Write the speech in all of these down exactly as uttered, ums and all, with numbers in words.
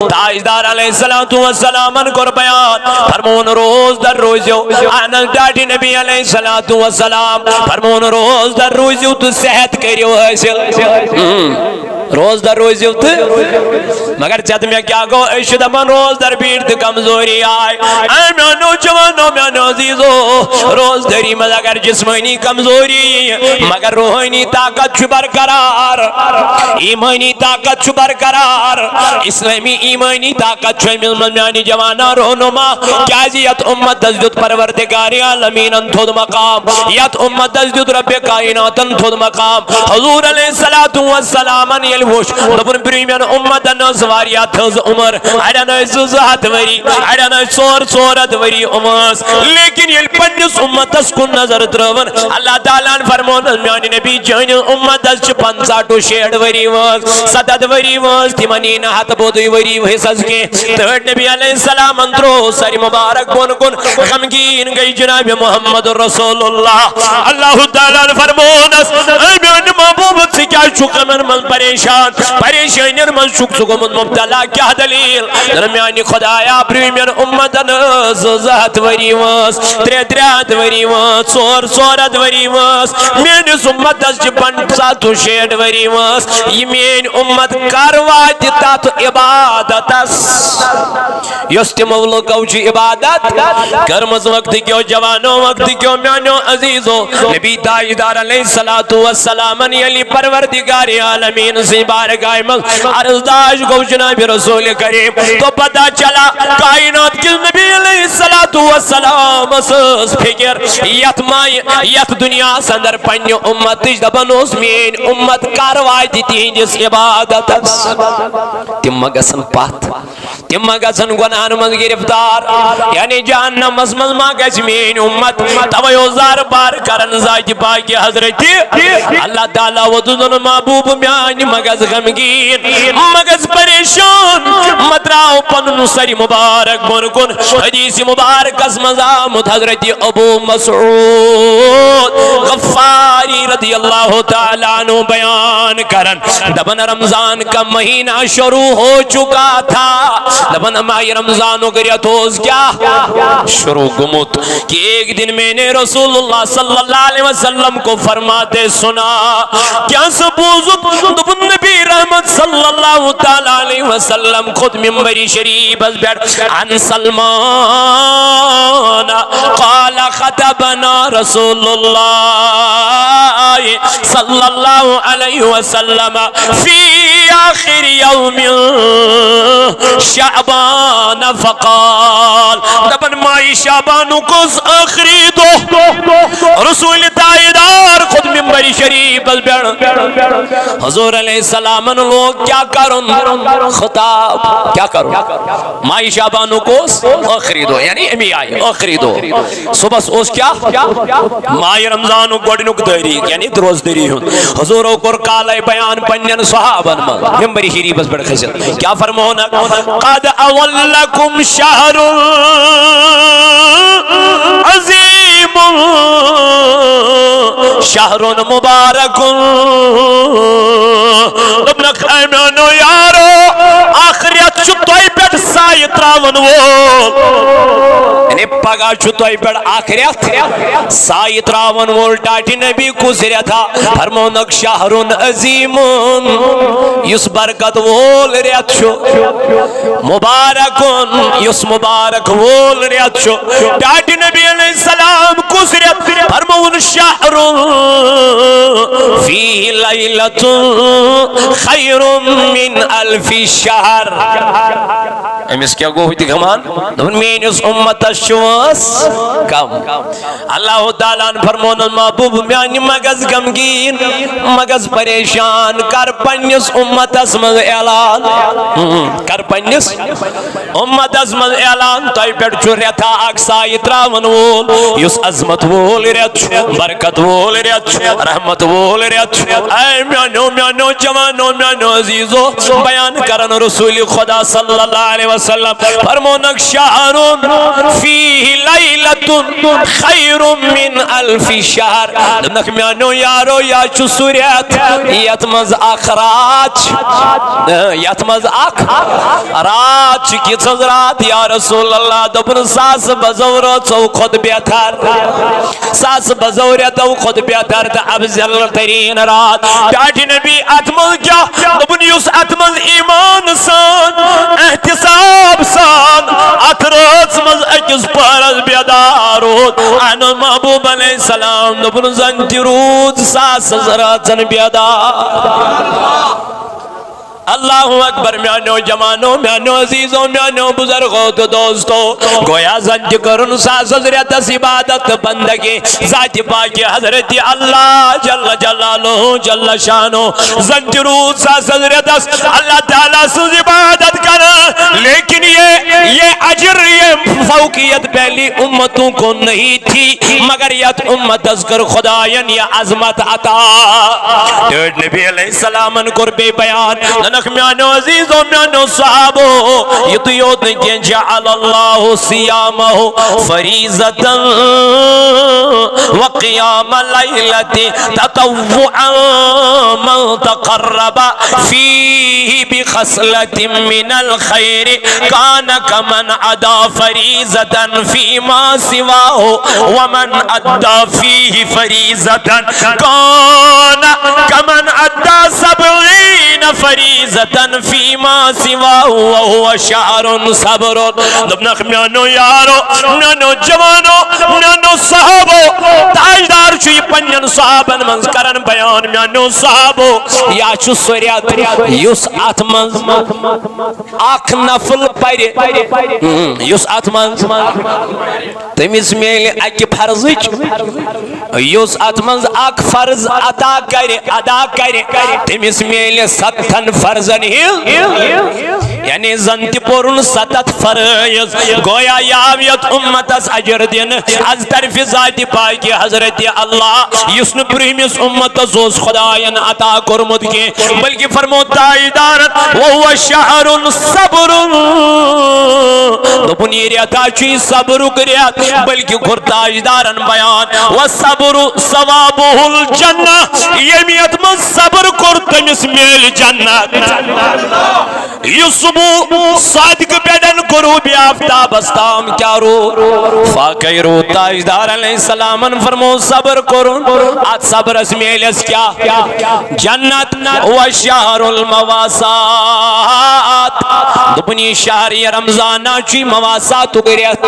تاجدار علیہ الصلوۃ والسلامن کوٚر بیان، فرمون، روزدر روٗزِو۔ اہن حظ، ٹاٹھۍ نبی علیہ الصلوۃ والسلام فرمون، روزدر روٗزِو تہٕ صحت کٔرِو حٲصِل۔ ہم۔ روزدر روٗزِو تہٕ، مگر ژےٚ تہٕ مےٚ کیٛاہ گوٚو؟ أسۍ چھِ دَپان روزدر بیٖٹھۍ تہٕ کمزوری آے۔ اے میٛانیو جوانو، میٛانیو عزیٖزو، روزدٲری منٛز اگر جسمٲنی کمزوری یی، مگر روحٲنی طاقت چھُ برقرار، ایمٲنی طاقت چھُ برقرار، اسلٲمی ایمٲنی طاقت چھُ أمِس منٛز۔ میٛانہِ جوانا رہنما، کیٛازِ یَتھ اُمتس دیُت پروردگار عالمیٖنن تھوٚد مقام، یَتھ اُمتس دیُت رب کائناتن تھوٚد مقام۔ حضور علیہ الصلوۃ والسلامن ییٚلہِ وُچھ، دوٚپُن، برٛونٛہمٮ۪ن اُمتن ٲس واریاہ تھٔز عمر، اَڑٮ۪ن ٲسۍ زٕ زٕ ہتھ ؤری، اَڑٮ۪ن ٲسۍ ژور ژور ہتھ ؤری عمر، لیکن ییٚلہِ پننِس اُمتس کُن نظر ترٲوٕن، اللہ تعالیٰ ہن فرمونس، میٛانہِ نبی، چٲنِس اُمتس چھِ پنٛژاہ to شیٹھ ؤری وٲنٛس، ستتھ ؤری وٲنٛس، تِمن یی نہٕ ہتہٕ بوٚدُے ؤری حصس کینٛہہ۔ تہٕ نبی علیہ السلامن ترٛوو سر مبارک بۄن کُن، غمگیٖن گٔے جناب محمد رسول اللہ۔ اللہ تعالیٰ ہن فرمونس، اے میٛانہِ محبوب، ژٕ کیٛازِ چھُکھ غمن منٛز پریشان؟ پریشٲنین منٛز چھُکھ ژٕ گوٚمُت مبتلا، کیٛاہ دلیٖل؟ دوٚپُن، میٛانہِ خدایا، برٛونٛہمٮ۪ن اُمتن ٲس زٕ زٕ ہتھ ؤری وٲنٛس، ترٛےٚ ترٛےٚ ہتھ ؤری وٲنٛس، ژور ژور ہتھ ؤری وٲنٛس، میٛٲنِس اُمتس چھِ پنٛژاہ to شیٹھ ؤری وٲنٛس۔ یہِ میٛٲنۍ اُمت کر واتہِ تتھ عبادتس، یۄس تِمو لُکو چھِ عبادت کٔرمٕژ؟ وقتہٕ کیو جوانو، وقتہٕ کیو میٛانیو عزیٖزو، نبی تاجدار علیہ الصلوۃ والسلامن ییٚلہِ پروردگار عالمیٖن سٕنٛزِ بارگاہہِ منٛز عرضداش گوٚو جناب رسول کریم، تو پتہ چلا کائنات کِس نبی علیہ الصلوۃ والسلامس ٲس فکر، یتھ ما، یتھ دُنیاہس اندر پننہِ اُمتٕچ، دپان اوس، میٛٲنۍ اُمت کر واتہِ تِہنٛدِس عبادتس؟ تِم ما گژھن پتھ؟ تِم ما گژھن گۄناہن منٛز گرفتار؟ یعنی جہنمس منٛز ما گژھِ میٛٲنۍ اُمت؟ توے اوس زار بار کران ذاتِ پاکہِ حضرتِ اللہ تعالیٰ۔ ووٚدُن محبوب میٛانہِ، ما گژھ غمگیٖن، ما گژھ پریشان، ما ترٛاو پنُن سر مبارک بۄن کُن۔ حدیث مبارکس منٛز آمُت، حضرت ابو مسعود غفاری رضی اللہ تعالیٰ عنہ بیان کران، دپان، رمضان کا مہینہ شروع ہو چکا تھا۔ دپان، ماہِ رمضانُک رٮ۪تھ اوس کیٛاہ شروع گوٚمُت کہ ایک دن میں نے رسول اللہ صلی اللہ علیہ وسلم کو فرماتے سنا۔ کیٛاہ سا بوٗزُتھ؟ دوٚپُن، نبی رحمت صلی اللہ تعالیٰ علیہ وسلم کھوٚت ممبر شریفس پٮ۪ٹھ۔ عن سلمان قال خطبنا رسول اللہ صلی اللہ علیہ وسلم فی آخر یوم شعبان فقال۔ دپان، ماہِ شعبانُک اوس ٲخری دۄہ۔ رسول تاجدار کھوٚت ممبر شریفس پٮ۪ٹھ۔ حضور علیہ السلامن لوگ کیٛاہ کرُن؟ خطاب۔ کیٛاہ کرُن؟ ماہِ شعبانُک اوس ٲخری دۄہ، یعنی اَمی آیہِ ٲخری دۄہ۔ صبحس اوس کیٛاہ؟ ماہِ رمضانُک گۄڈٕنیُک تٲریٖخ، یعنی روزدٔری ہُنٛد۔ حضوٗرو کوٚر کالے بیان پننٮ۪ن صحابن منٛز، ممبر شریفس پٮ۪ٹھ کھٔسِتھ۔ کیٛاہ فرمووُن؟ قد اظلکم شہر عظیم شہر مبارک۔ دوٚپنکھ، اے میانیو یارو، اکھ رٮ۪تھ چھُ تۄہہِ پٮ۪ٹھ سایہِ تراون وول۔ یعنی پگاہ چھُ تۄہہِ پٮ۪ٹھ اکھ رٮ۪تھ سایہِ تراون وول۔ ٹاٹھۍ نبی کُس رٮ۪تھا؟ فرمونکھ، شہر عظیم، یُس برکت وول رٮ۪تھ چھُ، مبارک، یُس مبارک وول رٮ۪تھ چھُ۔ ٹاٹھۍ نبی علیہ السلام کُس رٮ۪تھ؟ فرمووُن، شہر فیہ لیلۃ خیر من الف شہر۔ أمِس کیٛاہ گوٚو ہُتہِ گمان؟ دوٚپُن، میٲنِس اُمتس چھِ وٲنٛس کم۔ اللہ تعالیٰ ہن فرمونس، محبوب میانہِ، مہ گژھ غمگیٖن، مہ گژھ پریشان، کر پننِس اُمتس منٛز اعلان۔ ہم، کر پننِس امتس منٛز اعلان، تۄہہِ پٮ۪ٹھ چھُ رٮ۪تھا اکھ سایہِ ترٛاوَن وول، یُس عظمت وول رٮ۪تھ چھُ، برکت وول رٮ۪تھ چھُ، رحمت وول رٮ۪تھ چھُ۔ اے میانیو، میانیو جوانو، میانیو عزیزو، بیان کرن رسول خدا صلی اللہ علیہ وسلم فرمونکھ، شہر فیہ لیلۃ خیر من الف شہر۔ دوٚپنکھ، میانیو یارو، یا چھُ سُہ رٮ۪تھ یتھ منٛز اکھ رات چھِ، یتھ منٛز اکھ رات چھِ۔ کِژھ حظ رات یا رسول اللہ؟ دوٚپُن، ساسہٕ بزو رٲژو کھۄتہٕ بہتر، ساسہٕ بزو رٮ۪تو کھۄتہٕ بہتر تہٕ افضل ترین رات۔ ٹاٹھۍ نبی، اتھ منٛز کیٛاہ؟ دوٚپُن، یُس اتھ منٛز ایمان سان، احتساب سان اتھ رٲژ منٛز أکِس پہرس بیدار روٗد، اہن محبوب علیہ السلام، دوٚپُن، زن تہِ روٗد ساسہٕ رٲژن بیدار۔ اللہ اکبر، میانیو جوانو، میانیو عزیزو، میانیو بزرگو تہٕ دوستو، گویا زن تہِ کٔرٕن ساسس رٮ۪تس عبادت تہٕ بندگی ذاتِ پاکِ حضرت اللہ جل جلالہ جل شانہ۔ زن تہِ روٗد ساسس رٮ۪تس اللہ تعالیٰ سٕنٛز عبادت کران، لیکن یہ، یہ اجر، یہ فوقیت پہلی امتوں کو نہیں تھی، مگر یتھ امتس کٔر خداین یہ عظمت عطا۔ ٹٲٹھۍ نبی علیہ السلامن کوٚر بیٚیہِ بیان، دوٚپنکھ، میانیو عزیزو، میانیو صحابو، یُتُے یوت نہٕ کینٛہہ، جعل اللہ صیامہ فریضة وقیام لیلة تطوعا، من تقرب فيه بخصلة من الخير كان كمن أدى فريضة فيما سواه، ومن أدى فيه فريضة كان كمن أدى سبعين فريضة فيما سواه وهو شهر صبر۔ دوٚپنکھ، میانیو یارو، میانیو جوانو، میانیو صحابو، تاجدار چھُ یہِ پننٮ۪ن صحابن منٛز کران بیان، میانیو صحابو، یا چھُ سُہ رٮ۪تھ یُس اتھ منٛز اکھ نفل پرِ، ہم، یُس اتھ منٛز تٔمِس میلہِ اکہِ فرضٕچ، یُس اتھ منٛز اکھ فرض عطا کرِ، ادا کرِ، تٔمِس میلہِ ستتھن فرضن ہٕنٛز، یعنی زن تہِ پوٚرُن ستتھ فرٲیض۔ گویا یہِ آو یتھ امتس اجر دِنہٕ از طرفِ ذاتِ پاکِ حضرت اللہ، یُس نہٕ برٛونٛہمِس امتس اوس خداین عطا کوٚرمُت کینٛہہ، بلکہ فرمو تاجدارن، وهو شهر صبر۔ دوٚپُن، یہِ رٮ۪تھ ہا چھُ یہِ صبرُک رٮ۪تھ، بلکہ کوٚر تاجدارن بیان، والصبر ثوابه الجنة، ییٚمۍ یتھ منٛز صبر کوٚر، تٔمِس میلہِ جنت۔ یُس صبح صادق پٮ۪ٹھن غروب آفتابس تام کیٛاہ روٗد؟ فاقے روٗد۔ تاجدار علیہ السلامن فرمو، صبر کوٚرُن، اتھ صبرس میلٮ۪س کیٛاہ؟ جنت۔ وشهر المواساة۔ دوٚپُن، یہِ شہر، یہِ رمضان ہا چھُے مواساتُک رٮ۪تھ،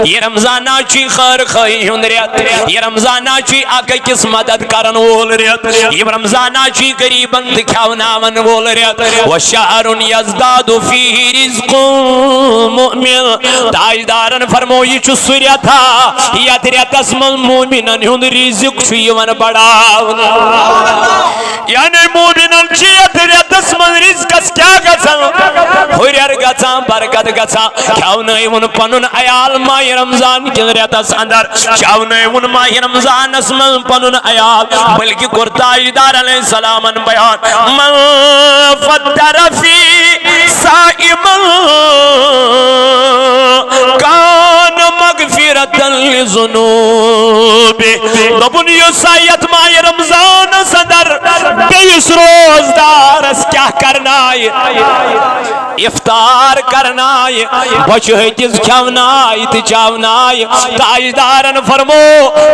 یہِ رمضان ہا چھُے خٲر خٲہی ہُنٛد رٮ۪تھ، یہِ رمضان ہا چھُے اکھ أکِس مدد کرن وول رٮ۪تھ، یہِ رمضان ہا چھُے غریبن تہٕ کھٮ۪وناون وول رٮ۪تھ۔ وشهر يزداد فيه رزق المؤمن۔ تاجدارن فرمو، یہِ چھُ سُہ رٮ۪تھا، یتھ رٮ۪تس منٛز مومنن ہُنٛد رزق چھُ یِوان بڑاونہٕ۔ یعنی مومنن چھِ یتھ رٮ۪تس منٛز رزقس کیٛاہ گژھان؟ ہُرٮ۪ر گژھان، برکت گژھان۔ کھیاونٲوُن پنُن عیال ماہِ رمضان کِس رٮ۪تس اندر، کھیاونٲوُن ماہِ رمضانس منٛز پنُن عیال، بلکہ کوٚر تاجدار علیہ السلامن بیان، من فطر فی صائما کان مغفرة لذنوبہ۔ دوٚپُن، یُس سا یتھ ماہِ رمضانس اندر بیٚیِس روزدارس کیٛاہ کرنایہِ؟ افطار کرنایہِ، بۄچھِ ہٹِس کھیونایہِ تہٕ چاونایہِ۔ تاجدارن فرمو،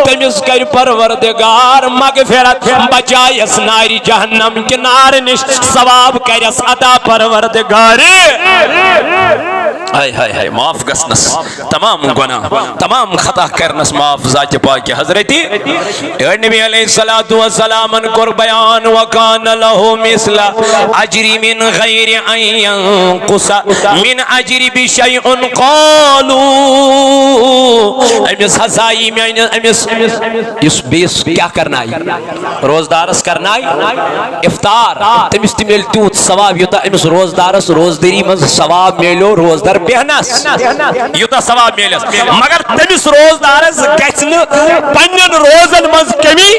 تٔمِس کرِ پروردگار مغفرت، بچایس نارِ جہنم کہِ نارٕ نِش، ثواب کرٮ۪س عطا پروردگارِ۔ ہاے ہاے ہاے، معاف گژھنس، تمام گناہ، تمام خطا کرنس معاف ذاتِ پاکِ حضرتِ۔ اے نبی علیہ الصلوۃ والسلامن کوٚر بیان، وکان لہ مثل اجری من غیر ان ینقص من اجری بشیء۔ قالوا، أمِس ہسا یی میانہِ، أمِس یُس بیٚیِس کیٛاہ کرنایہِ؟ روزدارس کرنایہِ افطار، تٔمِس تہِ میلہِ تیوٗت ثواب یوٗتاہ أمِس روزدارس روزدٲری منٛز ثواب میلیو روزدار بیہنس، یوٗتاہ ثواب میلٮ۪س۔ مگر تٔمِس روزدارس گژھِ نہٕ پننٮ۪ن روزن منٛز کمی۔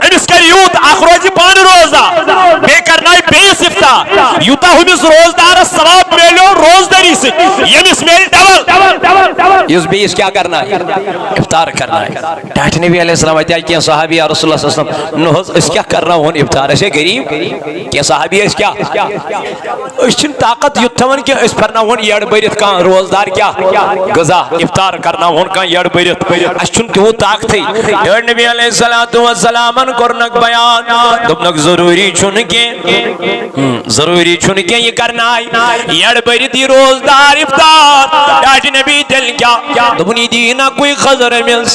أمِس کرِ یوٗت، اکھ روزِ پانہٕ روزدار، بیٚیہِ کرنایہِ بیٚیِس افطار۔ یوٗتاہ ہُمِس روزدارس ثواب میلیو روزدٲری سۭتۍ، ییٚمِس میلہِ ڈبل۔ یُس بیٚیِس کیٛاہ کرنایہِ؟ افطار کرنایہِ۔ ٹاٹھۍ نبی علیہ السلام، اتہِ آیہِ کینٛہہ صحابی، یا رسول اللہ صلی اللہ علیہ وسلم، نہ حظ، أسۍ کیٛاہ کرناوہون افطار؟ أسۍ ہے غریٖب۔ کینٛہہ صحابی ٲسۍ کیٛاہ؟ أسۍ چھِنہٕ طاقت یُتھ تھاوان کینٛہہ، أسۍ پرناوہون یٔڈ بٔرِتھ کانٛہہ روزدار کیٛاہ؟ غذا، افطار کرناوہون کانٛہہ یٔڈ بٔرِتھ۔ اَسہِ چھُنہٕ تیوٗت طاقتھٕے۔ یٔڈ نبی علیہ الصلوۃ والسلامن کوٚرنکھ بیان، دوٚپنکھ، ضروٗری چھُنہٕ کینٛہہ، ہم، ضروٗری چھُنہٕ کینٛہہ یہِ کرناے۔ یٔڈ بٔرِتھ یہِ روزدار افطار۔ ٹاٹھۍ نبی تیٚلہِ کیٛاہ؟ دوٚپُن، یہِ دِیہِ نا کُے خٔزٕر أمِس،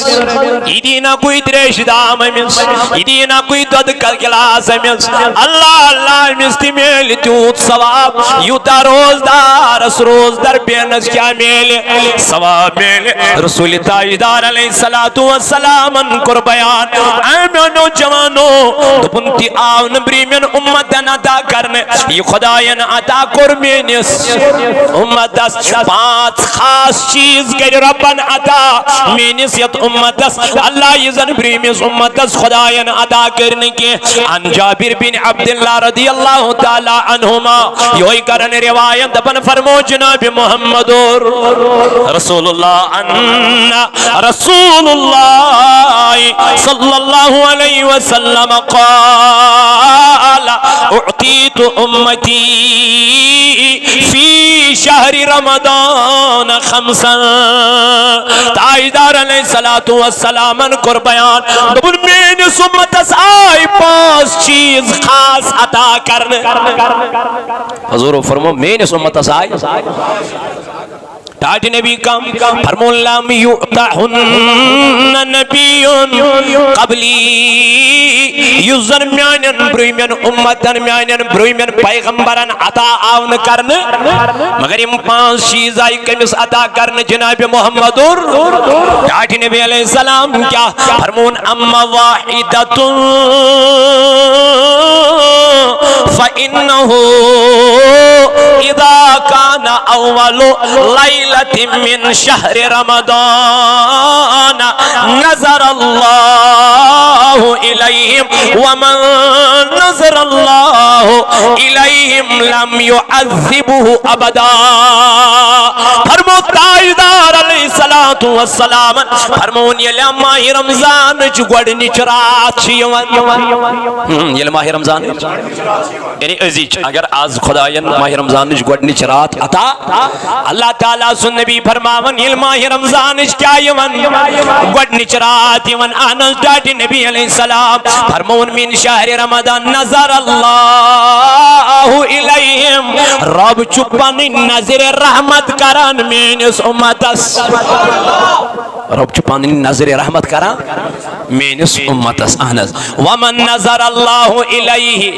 یہِ دِیہِ نا کُے تریشہِ دام أمِس، یہِ دِیہِ نا کُے دۄدٕ ک-، گِلاس أمِس۔ اللہ اللہ، أمِس تہِ میلہِ تیوٗت ثواب، یوٗتاہ روزدارس روزدر بیہنس کیٛاہ میلہِ؟ ثواب میلہِ۔ رسول تاجدار علیہ الصلوۃ والسلامن کوٚر بیان، اے میانیو جوانو، دوٚپُن، تہِ آو نہٕ برٛونٛہمٮ۪ن اُمتن عطا کرنہٕ، یہِ خداین عطا کوٚر میٲنِس اُمتس۔ پانٛژھ خاص چیٖز کٔرۍ رۄبن عطا میٲنِس یتھ اُمتس۔ اللہ، یہِ زن برٛونٛہمِس اُمتس خداین عطا کٔرۍ نہٕ کینٛہہ۔ عن جابر بن عبد اللہ رضی اللہ تعالی عنہما، یہوے کرن روایت، دپن فرمو جناب محمد رسول اللہ، ان رسول اللہ صلی اللہ علیہ وسلم قال، اعطیت امتی فی شہر رمضان خمسا۔ تاجدار علیہ الصلوۃ والسلامن کوٚر بیان، دوٚپُن، میٲنِس اُمتس آے پانٛژھ چیٖز خاص عطا کرنہٕ۔ حضور فرمو، میٲنِس اُمتس آے۔ ٹاٹھۍ نبی کم؟ فرمون، لم یؤتہن نبی قبلی، یُس زن میانٮ۪ن برٛونٛہمٮ۪ن اُمتن، میانٮ۪ن برٛونٛہمٮ۪ن پیغمبرن عطا آو نہٕ کرنہٕ، مگر یِم پانٛژھ چیٖز آیہِ کٔمِس عطا کرنہٕ؟ جناب محمد۔ ٹاٹھۍ نبی علیہ السلام کیٛاہ فرمون؟ اما واحدۃ فإنه إذا كان أول ليلة من شهر رمضان نظر الله إليهم، ومن نظر الله إليهم لم يعذبه أبدا۔ فرمو تاجدار علیہ الصلوۃ والسلام، فرمون، ییٚلہِ ماہِ رمضانٕچ گۄڈٕنِچ راتھ چھِ یِوان، ہم، ییٚلہِ ماہِ رمضانٕچ، یعنی أزِچ، اگر آز خداین ماہِ رمضانٕچ گۄڈٕنِچ راتھ عطا، اللہ تعالیٰ سُنٛد نبی فرماوان، ییٚلہِ ماہِ رمضانٕچ کیٛاہ یِوان؟ گۄڈٕنِچ راتھ یِوان۔ اہن حظ، ٹاٹھۍ نبی علیہ السلام فرمووُن، من شہر رمضان نظر اللہ الیہم، رۄب چھُ پنٕنۍ نظرِ رحمت کران میٲنِس اُمتس۔ رۄب چھُ پنٕنۍ نظرِ رحمت کران میٲنِس اُمتس۔ اہن حظ۔ ومن نظر اللہ الیہ،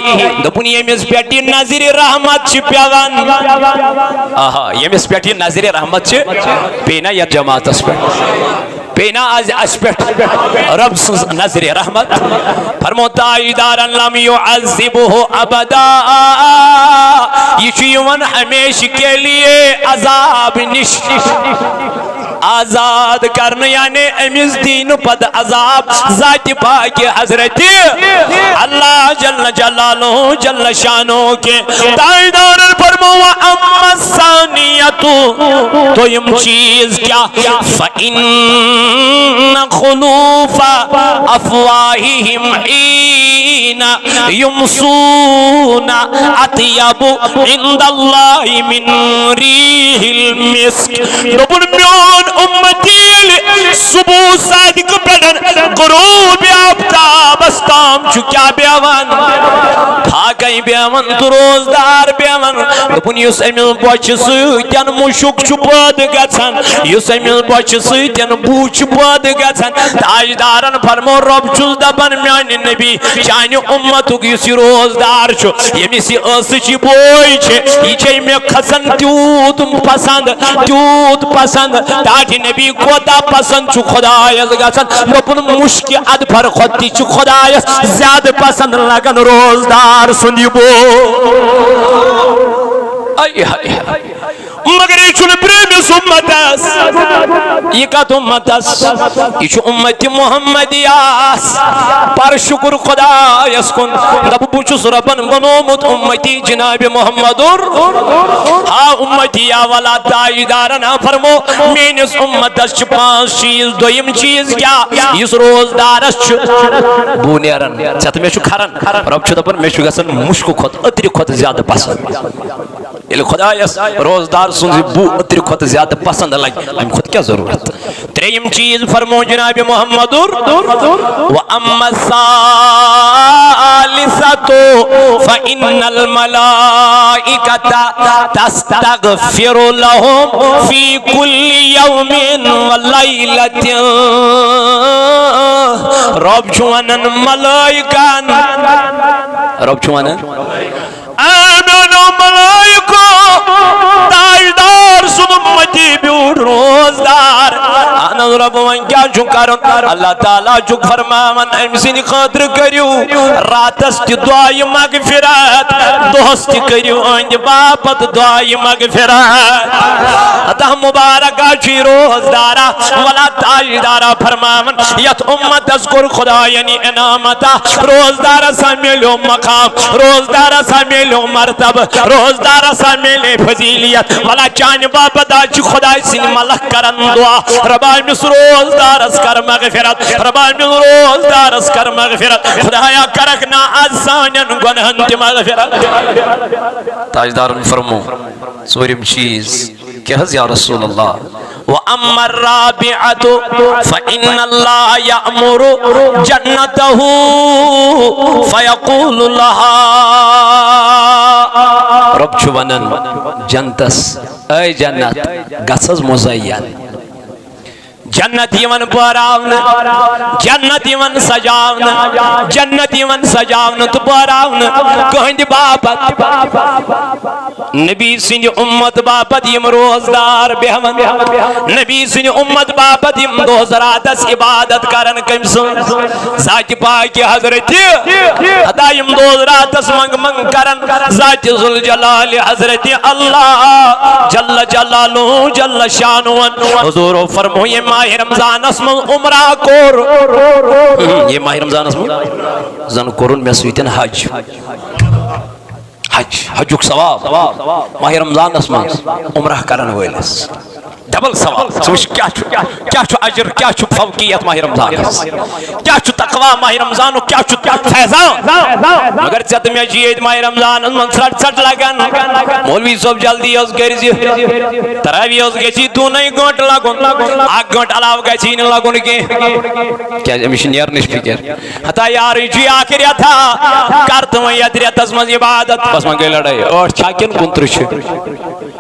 دوٚپُن، ییٚمِس پٮ۪ٹھ یہِ نظرِ رحمت چھِ پٮ۪وان۔ آہا، ییٚمِس پٮ۪ٹھ یہِ نظرِ رحمت چھِ، پیٚیہِ نا یتھ جماعتس پٮ۪ٹھ؟ پیٚیہِ نا از اسہِ پٮ۪ٹھ رۄب سٕنٛز نظرِ رحمت؟ فرمو تاجدارن، لم یعذبہ ابدا، یہِ چھُ یِوان ہمیشہٕ کے لیے عذاب نِش آزاد کرنہٕ، یعنی أمِس دی نہٕ پتہٕ عذاب ذاتِ پاکِ حضرت اللہ جل جلالہ جل شانہ کینٛہہ۔ تاجدارن فرمو، اما الثانیۃ، دوٚیِم چیٖز کیٛاہ؟ فإن خلوف افواہہم حین یمسون اطیب عند اللہ من ریح المسک۔ دوٚپُن، میون اُمت ییٚلہِ صبح صادق پٮ۪ٹھ غروب آفتابس تام چھُ کیٛاہ بیٚہوان؟ فاقے بیٚہوان تہٕ روزدار بیٚہوان۔ دوٚپُن، یُس أمِس بۄچھِ سۭتۍ مُشُک چھُ پٲدٕ گژھان، یُس أمِس بۄچھِ سۭتۍ بُو چھُ پٲدٕ گژھان، تاجدارن فرمو، رۄب چھُس دپان، میانہِ نبی، چانہِ اُمتُک یُس یہِ روزدار چھُ، ییٚمِس یہِ ٲسٕچ یہِ بوے چھِ، یہِ چھے مےٚ کھسان تیوٗت پسند، تیوٗت پسند۔ ٹاٹھۍ نبی کوتاہ پسند چھُ خدایس گژھان؟ دوٚپُن، مُشکہِ اَدفر کھۄتہٕ تہِ چھُ خدایس زیادٕ پسند لگان روزدار سُنٛد یہِ بوے۔ آے ہاے ہاے۔ مگر یہِ چھُنہٕ پرٛٲنِس اُمتس۔ یہِ کتھ اُمتس؟ یہِ چھُ اُمتِ محمدیس۔ پر شُکر خۄدایس کُن۔ دَپ، بہٕ چھُس رۄبن بنوومُت اُمتی جناب محمدُر۔ ہا اُمتی یا ولا تاجدارن، ہا فرمو، میٲنِس اُمتس چھِ پانٛژھ چیٖز۔ دوٚیِم چیٖز کیٛاہ؟ یُس روزدارس چھُ بُو نیران، ژےٚ تہٕ مےٚ چھُ کھران۔ رۄب چھُ دَپان، مےٚ چھُ گژھان مُشکہٕ کھۄتہٕ عطرِ کھۄتہٕ زیادٕ پسنٛد۔ ییٚلہِ خۄدایس روزدار سٕنٛز یہِ بُو عطرِ کھۄتہٕ زیادٕ پسنٛد لگہِ، اَمہِ کھۄتہٕ کیٛاہ ضروٗرت؟ ترٛیٚیِم چیٖز فرمو جناب محمدُر، وَأَمَّا الثَّالِثَةُ فَإِنَّ الْمَلَائِكَةَ تَسْتَغْفِرُ لَهُمْ فِي كُلِّ يَوْمٍ وَلَيْلَةٍ۔ رۄب چھُ ونان ملائکن، رۄب چھُ ونان، اے میانیو ملائکو، تاجدار سُنٛد اُمتی بیوٗٹھ روزدار۔ اہن حظ رۄب، وۄنۍ کیٛاہ چھُ کرُن؟ اللہ تعالیٰ چھُ فرماوان، أمۍ سٕنٛدِ خٲطرٕ کٔرِو راتس تہِ دعایہِ مغفرت، دۄہس تہِ کٔرِو أہنٛدِ باپتھ دعایہِ مغفرت۔ ہتا مبارکہ چھُے روزدارا، ولا تاجدارا فرماوان، یتھ اُمتس کوٚر خداین یہِ انعام عطا، روزدارس ہا میلیو مقام، روزدارس ہا میلیو مرتبہ، روزدارس ہا میلے فضیلیت۔ ولا چانہِ باپتھ آز چھِ خداے سٕنٛدۍ ملک کران دعا، رۄبا أمِس روزدارس کر مغفرت، رۄبا أمِس روزدارس کر مغفرت، خدایا کرکھ نا آز سانٮ۪ن گۄنہن تہِ مغفرت۔ تاجدارن فرمو ژوٗرِم چیٖز، کیٛاہ حظ یا رسول اللہ؟ وَأَمَّا الرَّابِعَةُ فَإِنَّ اللَّهَ يَأْمُرُ جَنَّتَهُ فَيَقُولُ لَهَا۔ رۄب چھُ ونان جنتس، اے جنت، گژھ حظ مزین۔ جنت یِوان پٲراونہٕ، جنت یِوان سجاونہٕ، جنت یِوان سجاونہٕ تہٕ پٲراونہٕ کٕہٕنٛدِ باپتھ۔ نبی سٕنٛدِ اُمت باپتھ یِم روزدار بیہون، نبی سٕنٛدِ اُمت باپتھ یِم دۄہس راتس عبادت کرن کٔمۍ سٕنٛز؟ ذاتِ پاکہِ حضرتِ۔ ہتا یِم دۄہس راتس منٛگ منٛگ کرن ذاتِ ذوالجلالِ حضرتِ اللہ جل جلالہ جل شانہ۔ حضورو فرمو، ییٚمۍ ماہِ رمضانس منٛز عمرہ کوٚر، ییٚمۍ ماہِ رمضانس منٛز زن کوٚرُن مےٚ سۭتۍ حج۔ حج، حجُک ثواب۔ ماہِ رمضانس منٛز عمرہ کرن وٲلِس ڈبل ثواب۔ ژٕ وٕچھ کیٛاہ چھُ، کیٛاہ چھُ اجر، کیٛاہ چھُ فوقیت ماہِ رمضانس، کیٛاہ چھُ تقویٰ ماہِ رمضانُک، کیٛاہ چھُ فیضان۔ مگر ژےٚ تہٕ مےٚ چھِ ییٚتہِ ماہِ رمضانس منٛز ژھرٹ ژھرٹ لگان۔ مولوی صٲب جلدی حظ کٔرۍ زِ، تراویح حظ گژھِ دوٗنٕے گٲنٛٹہٕ لگُن، اکھ گٲنٛٹہٕ علاوٕ گژھِ یی نہٕ لگُن کینٛہہ۔ کیٛازِ أمِس چھِ نیرنٕچ فکر۔ ہتا یارٕے چھُ اکھ رٮ۪تھا، کر تہٕ وۄنۍ یتھ رٮ۪تس منٛز عبادت۔ بس وۄنۍ گٔے لڑٲے، ٲٹھ چھا کِنہٕ کُنترٕہ چھِ؟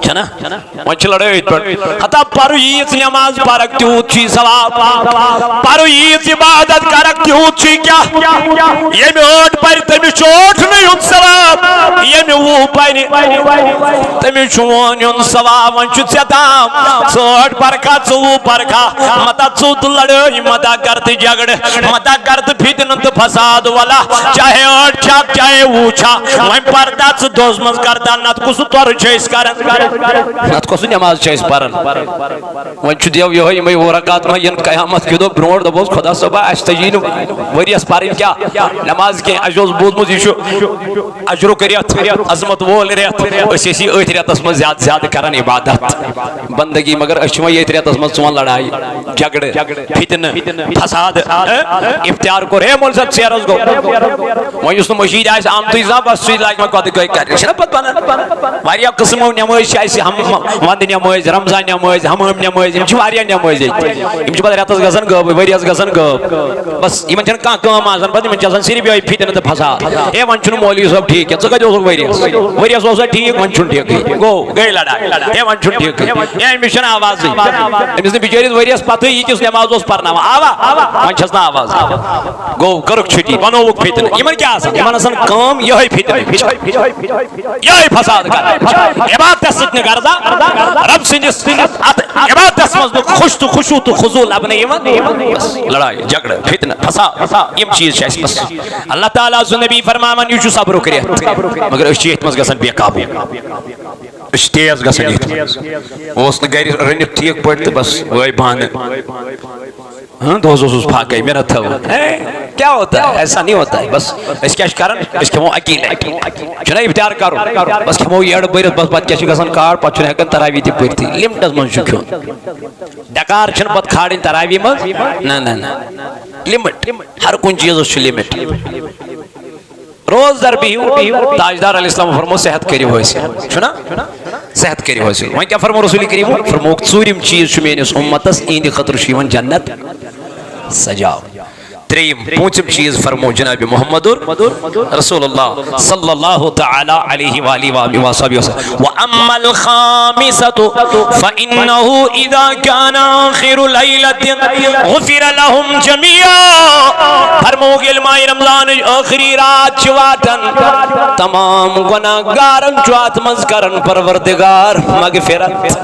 چھنا؟ وۄنۍ چھِ لڑٲے أتھۍ پٮ۪ٹھ۔ ہتا پرو ییٖژ نٮ۪ماز پرکھ تیوٗت چھُے ثواب، پرو ییٖژ عبادت کرکھ تیوٗت چھُے کیٛاہ؟ ییٚمہِ ٲٹھ پرِ تٔمِس چھُ ٲٹھنٕے ہُنٛد ثواب، ییٚمہِ وُہ پرِ تٔمِس چھُ وُہن ہُنٛد ثواب۔ وۄنۍ چھُ ژےٚ تام، ژٕ ٲٹھ پرکھا، ژٕ وُہ پرکھا، متا ژوٚت لڑٲے، متا کر تہٕ جھگڑٕ، متا کر تہٕ فتنہٕ تہٕ فساد، ولا چاہے ٲٹھ چھا چاہے وُہ چھا، وۄنۍ پردا ژٕ دۄہس منٛز کردا، نتہٕ کُس تورٕ چھِ أسۍ کران، نتہٕ کۄس نٮ۪ماز چھِ أسۍ پران؟ وۄنۍ چھُ دیو یِہوٚے یِمَے وُہ رکعت ما یِن قیامت کہِ دۄہ برونٛٹھ، دَپوس، "خۄدا صٲبا، اَسہِ تَجی نہٕ ؤریَس پَرٕنۍ کیٛاہ نٮ۪ماز کینٛہہ، اَسہِ اوس بوٗزمُت یہِ چھُ اجرُک رٮ۪تھ، عظمت وول رٮ۪تھ، أسۍ ٲسۍ یہِ أتھۍ رٮ۪تَس منٛز زیادٕ زیادٕ کَران عبادت، بندگی، مگر أسۍ چھِ وۄنۍ ییٚتھۍ رٮ۪تَس منٛز ژٕ وَن لڑایہِ، جھگڑٕ، فتنہٕ، فساد، ہہ؟ اختیار کوٚر، ہے مول صٲب، ژیرَس گوٚو، وۄنۍ یُس نہٕ مٔشیٖد آسہِ آمتُے زانٛہہ، بس سُے لاگہِ وۄنۍ کۄدٕ گٔے کَرنہِ، یہِ چھِنہ پَتہٕ بَنان؟" واریاہ قٕسمو نٮ۪مٲزۍ چھِ اَسہِ، ہم-، وَندٕ نٮ۪مٲزۍ، رمضان نٮ۪مٲزۍ، حمام نٮ۪مٲزۍ، یِم چھِ واریاہ نٮ۪مٲزۍ ییٚتہِ۔ یِم چھِ پَتہٕ رٮ۪تَس گژھان غٲبٕے، ؤریَس گژھان غٲب۔ بس یِمَن چھَنہٕ کانٛہہ کٲم آسان، پَتہٕ یِمَن چھِ آسان صرف یِہوٚے فتنہٕ تہٕ فساد۔ ہے، وۄنۍ چھُنہٕ مولوی صٲب ٹھیٖک کینٛہہ، ژٕ کَتہِ اوسُکھ ؤریَس؟ ؤریَس اوسا ٹھیٖک، وۄنۍ چھُنہٕ ٹھیٖکٕے۔ گوٚو، گٔے لڑاے۔ ہے، وۄنۍ چھُنہٕ ٹھیٖکٕے۔ ہے، أمِس چھَنہٕ آوازٕے۔ أمِس نہٕ بِچٲرِس ؤریَس پَتہٕ یہِ کِس نٮ۪ماز اوس پَرناوان۔ آوا؟ وۄنۍ چھَس نہٕ آواز۔ گوٚو، کٔرٕکھ چھُٹی، بَنووُکھ فتنہٕ۔ یِمَن کیٛاہ آسان؟ یِمَن آسان کٲم یِہوٚے فتنہٕ۔ یِہوٚے فساد کران۔ عبادتس سۭتۍ نہٕ غرضا، رب سٕنٛدِس اتھ عبادتس منٛز نہٕ خُش تہٕ خشوع تہٕ خضوع لبنہٕ یِوان۔ بس لڑایہِ، جھگڑٕ، فتنہٕ، فساد، یِم چیٖز چھِ اَسہِ بس۔ اللہ تعالیٰ سُنٛد نبی فرماوان، یہِ چھُ صبرُک رٮ۪تھ، مگر أسۍ چھِ ییٚتھۍ منٛز گژھان بے قابو۔ أسۍ چھِ تیز گژھان ییٚتہِ۔ اوس نہٕ گرِ رٔنِتھ ٹھیٖک پٲٹھۍ تہٕ بس وٲے بانہٕ۔ ہاں، دۄہس اوسُس پھاکے، مےٚ نہ تھٲو۔ ہے، کیا ہوتا ہے؟ ایسا نہیں ہوتا ہے۔ بس، أسۍ کیٛاہ چھِ کران؟ أسۍ کھٮ۪مو اَکی لٹہِ۔ چھُنہ افطار کرُن؟ بس کھٮ۪مو یٔڑ بٔرِتھ، بس پتہٕ کیٛاہ چھُ گژھان؟ کاڑ، پتہٕ چھُنہٕ ہٮ۪کان تراویح تہِ پٔرتھٕے۔ لمٹس منٛز چھُ کھیوٚن۔ ڈکار چھُنہٕ پتہٕ کھالٕنۍ تراویح منٛز۔ نہ، نہ، نہ۔ لمٹ۔ ہر کُنہِ چیٖزس چھُ لمٹ۔ روزدر بِہِو، تاجدار علیہ السلام فرمو صحت کٔرِو حٲصِل۔ چھُنا؟ صحت کٔرِو حٲصِل۔ وۄنۍ کیٛاہ فرمو رسول کریم؟ فرمووُکھ، ژوٗرِم چیٖز چھُ میٲنِس اُمتس، اِہِنٛدِ خٲطرٕ چھُ یِوان جنت سجاو۔ ترٛیٚیِم، پوٗنٛژِم چیٖز فرمو جناب محمد رسول اللہ صلی اللہ تعالیٰ علیہ وآلہ وصحبہ وسلم۔ وأما الخامسة فإنه إذا كان آخر ليلة غفر لهم جميعا۔ فرمووُکھ، ییٚلہِ ماہِ رمضانٕچ ٲخری رات چھِ واتان، تمام گۄناہ گارن چھُ اتھ منٛز کران پروردگار مغفرت۔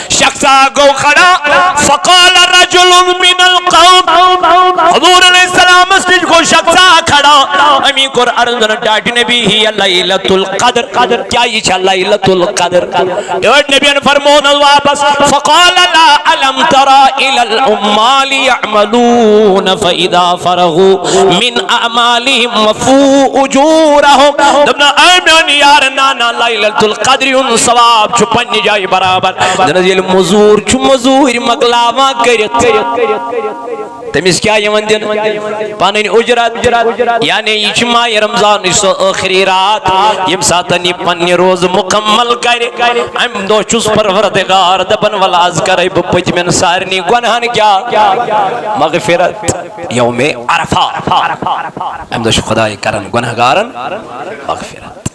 شخصا گو کھڑا، فقال رجل من القوم۔ حضور علیہ السلامس نش گو شخصا کھڑا۔ امی کوٚر عرض، ٹاٹھۍ نبی، ہی لیلۃ القدر۔ کیا یہ چھا لیلۃ القدر؟ ٹاٹھۍ نبیَن فرموو واپس، فقال لا، الم تر الی العمال یعملون فاذا فرغوا من اعمالهم وفوا اجورهم۔ دوٚپنَس، اے میون یار، نا نا، لیلۃ القدر ہُنٛد ثواب چھُ پننہِ جایہِ برابر۔ دوٚپنَس، ییٚلہِ مزوٗر چھُ مزوٗرۍ مۄکلاوان کٔرِتھ، تٔمِس کیٛاہ یِوان دِنہٕ؟ پنٕنۍ اُجرت۔ یعنی یہِ چھِ ماہِ رمضانٕچ سۄ ٲخری رات، ییٚمہِ ساتہٕ یہِ پننہِ روزٕ مُکمل کرِ، امہِ دۄہ چھُس پروردگار دپان، ولہٕ از کرے بہٕ پٔتمٮ۪ن سارنٕے گۄنہن کیٛاہ؟ مغفرت۔ یوم عرفہ۔ امہِ دۄہ چھُ خداے کران گۄنہگارن مغفرت۔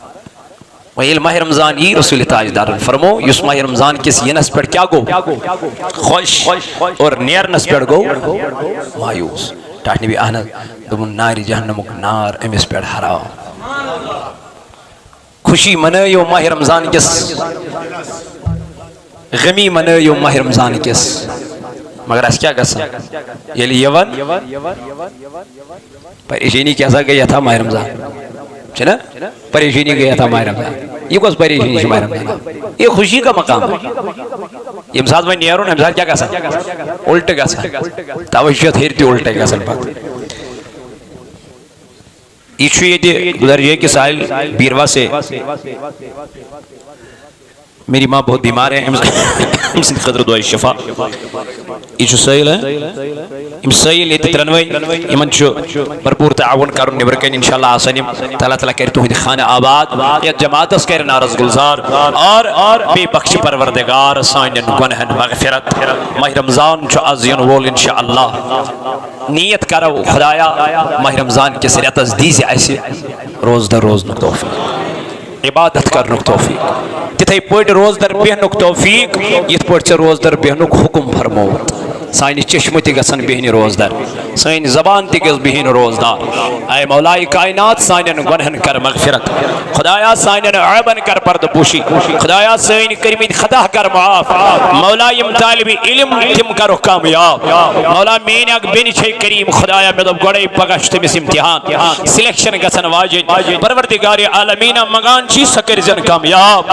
وۄنۍ ییٚلہِ ماہِ رمضان یی، رسول تاجدارن فرمو، یُس ماہِ رمضان کِس یِنس پٮ۪ٹھ کیٛاہ گوٚو؟ خۄش۔ اور نیرنس پٮ۪ٹھ گوٚو مایوس۔ ٹاٹھۍ نبی، اہن حظ۔ دوٚپُن، نارِ جہنمُک نار أمِس پٮ۪ٹھ حرام۔ خوشی منٲیِو ماہِ رمضان کِس، غمی منٲیِو ماہِ رمضان کِس، مگر اَسہِ کیٛاہ گژھان؟ ییٚلہِ یِوان، پریشٲنی کیٛاہ سا گٔے یَتھ ماہِ رمضان؟ چھِ نا؟ پریشٲنی گٔے یَتھ ماہِ رمضان۔ یہِ کۄس پریشٲنی چھِ ماہِ رمضان؟ یہِ خوشی کا مقام ہے۔ ییٚمہِ ساتہٕ وۄنۍ نیرُن، اَمہِ ساتہٕ کیٛاہ گژھان؟ اُلٹہٕ گژھان۔ تَوَے چھُ یَتھ ہیٚرِ تہِ اُلٹَے گژھان پَتہٕ۔ یہ چھُ ییٚتہِ گزر یہ کہ ساحل بیروا سے، میری ماں بہت بیمار ہے، أمۍ سٕنٛدِ خٲطرٕ دعائے شفا۔ یہ چھُ ساحل ہے، یِم ساحل ییٚتہِ ترٛٮ۪نوَے، یِمن چھُ بھرپوٗر تعاوُن کرُن۔ نیٚبرٕ کنہِ انشاءاللہ آسن یِم۔ تعالیٰ تعالیٰ کرِ تُہنٛدِ خانہٕ آباد، یتھ جماعتس کرِ نارس گلزار، اور بیٚیہِ بخشِ پروردگار سانٮ۪ن گۄنہن مغفرت۔ ماہِ رمضان چھُ از یِنہٕ وول انشاءاللہ۔ نیت کرو، خدایا، ماہِ رمضان کِس رٮ۪تس دیٖزِ اَسہِ روزدر روزنُک توفیٖق، عبادت کرنُک توفیٖق، تِتھَے پٲٹھۍ روزدر بیٚہنُک توفیٖق، یِتھ پٲٹھۍ ژےٚ روزدر بیٚہنُک حُکم فرمووُتھ۔ سانہِ چشمہٕ تہِ گژھن بیٚہنہِ روزدر، سٲنۍ زبان تہِ گژھ بیٚہنۍ روزدار۔ اے مولائے کائنات، سانٮ۪ن گۄنہن کر مغفرت۔ خدایا، سانٮ۪ن عیبن کر پردٕ پوشی۔ خدایا، سٲنۍ کٔرمٕتۍ خطا کر معاف۔ مولا، یِم طالب علم، تِم کرُکھ کامیاب۔ مولا، میٲنۍ اکھ بیٚنہِ چھے کریم، خدایا، مےٚ دوٚپ گۄڈے پگاہ چھُ تٔمِس امتحان، سلیکشن گژھن واجِنۍ۔ پروردگار عالمیٖنہ، منگان چھی سۄ کٔرزٮ۪ن کامیاب۔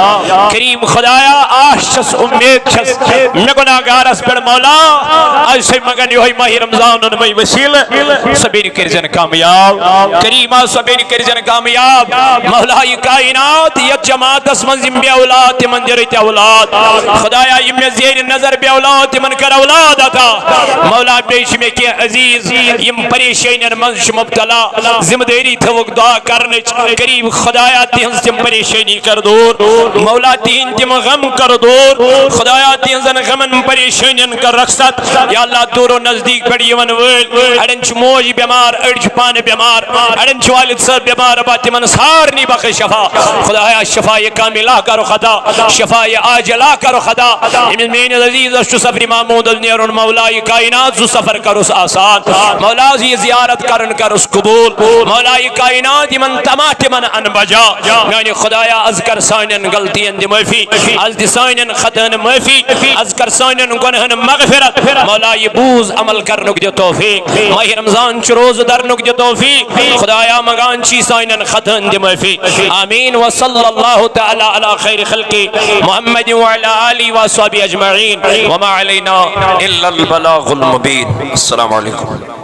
کریم خدایا، آش چھس، امید چھس مےٚ گناہگارس پٮ۪ٹھ مولا، از چھے منگان یِہوٚے ماہِ رمضان اوٚنمُے وسیلہٕ، سۄ بیٚنہِ کٔرزٮ۪ن کامیاب۔ کریما، سۄ بیٚنہِ کٔرزٮ۪ن کامیاب۔ مولائے کائنات، یتھ جماعتس منٛز یِم بے اولاد، تِمن دِ رٕتۍ اولاد۔ خدایا، یِم مےٚ زیرِ نظر بے اولاد، تِمن کر اولاد عطا۔ مولا، بیٚیہِ چھِ مےٚ کینٛہہ عزیز، یِم پریشٲنین منٛز چھِ مبتلا، ذمہٕ دٲری تھٲوٕکھ دعا کرنٕچ۔ کریم خدایا، تِہنٛز تِم پریشٲنی کر دوٗر۔ مولا، تِہنٛدۍ تِم غم کر دوٗر۔ خدایا، تِہنٛزن غمن پریشٲنین کر رخصت۔ یا اللہ، دوٗر و نزدیٖک پٮ۪ٹھ یِوان وٲلۍ، اڑٮ۪ن چھِ موج بٮ۪مار، أڑۍ چھِ پانہٕ بٮ۪مار، اڑٮ۪ن چھِ والد صٲب بٮ۪مار، ربا تِمن سارنٕے بخش شفا۔ خدایا، شفا کاملہ کرُکھ عطا، شفا عاجلہ کرُکھ عطا۔ ییٚمِس میٲنِس عزیزس چھُ سفرِ محمودس نیرُن، مولائے کائنات، سُہ سفر کرُس آسان۔ مولا، یہِ زیارت کرُن کرُس قبول۔ مولائے کائنات، یِمن تمام تِمن ان بجا۔ میانہِ خدایا، از کر سانٮ۪ن غلطین دِ معٲفی، از دِ سانٮ۪ن خطاہن معٲفی، از کر سانٮ۪ن گۄنہن مغفرت۔ مولا، یہِ بوٗز عمل کرنُک دِ توفیق۔ ماہِ رمضان چہِ روزٕ درنُک دِ توفیق۔ خدایا، منگان چھی سانٮ۪ن خطاہن دِ معٲفی۔ آمین۔ وصلی اللہ تعالی علی خیر خلقہ محمد وعلی آلہ وصحبہ اجمعین۔ وما علینا الا البلاغ المبین۔ السلام علیکم۔